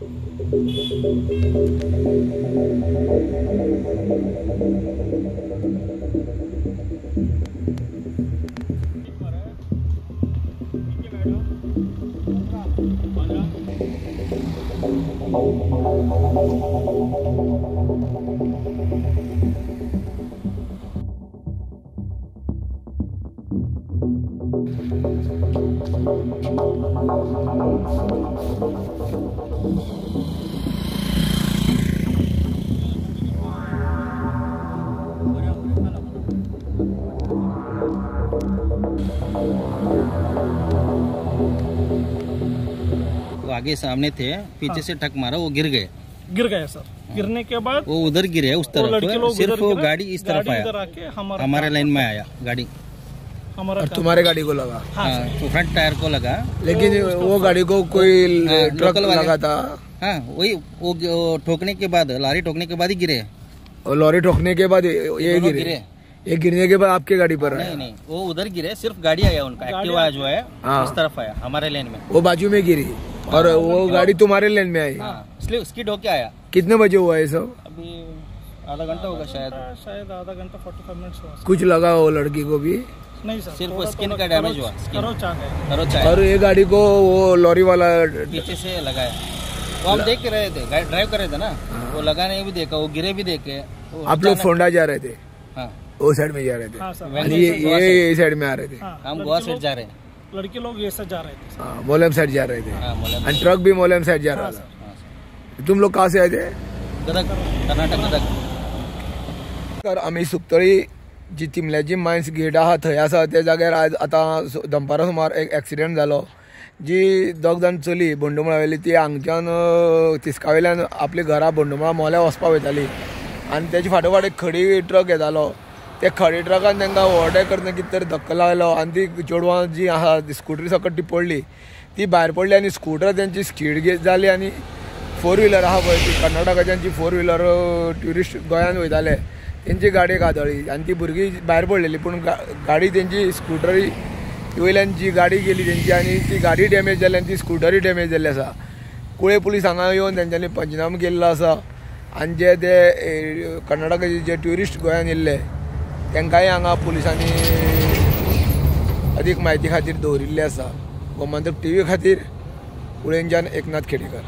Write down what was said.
वो आगे सामने थे, पीछे से ठक मारा, वो गिर गए। गिर गए सर। गिरने के बाद वो उधर गिरे उस तरफ, सिर्फ वो गाड़ी इस तरफ आया, हमारे लाइन में आया गाड़ी हमारा, और तुम्हारे गाड़ी को लगा। हाँ, तो फ्रंट टायर को लगा, लेकिन वो गाड़ी को कोई ट्रक लगा था। हाँ, वही वो ठोकने के बाद, लॉरी ठोकने के बाद ही गिरे। और लॉरी ठोकने के बाद ये गिरे। ये गिरने के बाद आपके गाड़ी पर नहीं, नहीं, वो उधर गिरे, सिर्फ गाड़ी आया उनका, एक्टिवा जो है उस तरफ आया हमारे लेन में, वो बाजू में गिरी और वो गाड़ी तुम्हारे लेन में आई। स्किड होके आया। कितने बजे हुआ ये सब? अभी आधा घंटा होगा शायद, शायद आधा घंटा 45 मिनट्स हुआ। कुछ लगा वो लड़की को भी? नहीं सर, सिर्फ स्किन का डैमेज हुआ, खरोच। और ये गाड़ी को वो लॉरी वाला पीछे से लगाया, वो हम देख रहे थे, ड्राइव कर रहे थे ना, वो लगाने भी देखा, वो गिरे भी देखे। आप लोग फोंडा जा रहे थे? हाँ, वो साइड में जा रहे थे, ये साइड में आ रहे थे। हम गोवा साइड जा रहे हैं, लड़के लोग ये साइड जा रहे थे, मोलेम साइड जा रहे थे, और ट्रक भी मोलेम साइड जा रहा था। तुम लोग कहाँ से आए थे? गदग, कर्नाटक गदग। तर आमी सुकतळी जी तिमल्याची मायन्स गेट आहा थंय आसा त्या जाग्यार आज आतां दनपारा सुमार एक एक्सिडेंट जालो। जी दोग जाण चली बोंडुमळा वयली ती हांगच्यान तिस्का वयल्यान आपल्या घरा बोंडुमळा मोल्या वचपाक वयताली आनी तेजे फाटोफाट एक खडी ट्रक येतालो। त्या खडी ट्रकान तांकां ओवरटेक करतना कितें तरी धक्को लागलो आनी ती चेडवां जी आहा ती स्कुटरी सकट ती पडली, ती भायर पडली आनी स्कुटर तेंची स्कीड जाली आनी फोर व्हिलर आहा पळय ती कर्नाटकाच्यान जी फोर व्हिलर ट्युरिस्ट गोंयान वयताले तेंची गाडी आदळ्ळी आनी ती भुरगीं भायर पडलेली, पूण गाडी तेंची स्कुटरी वयल्यान जी गाडी गेली तेंची आनी ती गाडी डॅमेज जाली आनी ती स्कुटरी डॅमेज जाल्ली आसा। कुळे पुलीस हांगा येवन तेंच्यांनी पंचनामा केल्लो आसा आनी जे ते कर्नाटकाचे जे ट्युरिस्ट गोंयान येयल्ले तांकांय हांगा पुलिसांनी अदीक म्हायती खातीर दवरिल्लें आसा। गोमंतक टीव्ही खातीर कुळेंच्यान एकनाथ खेडेकर।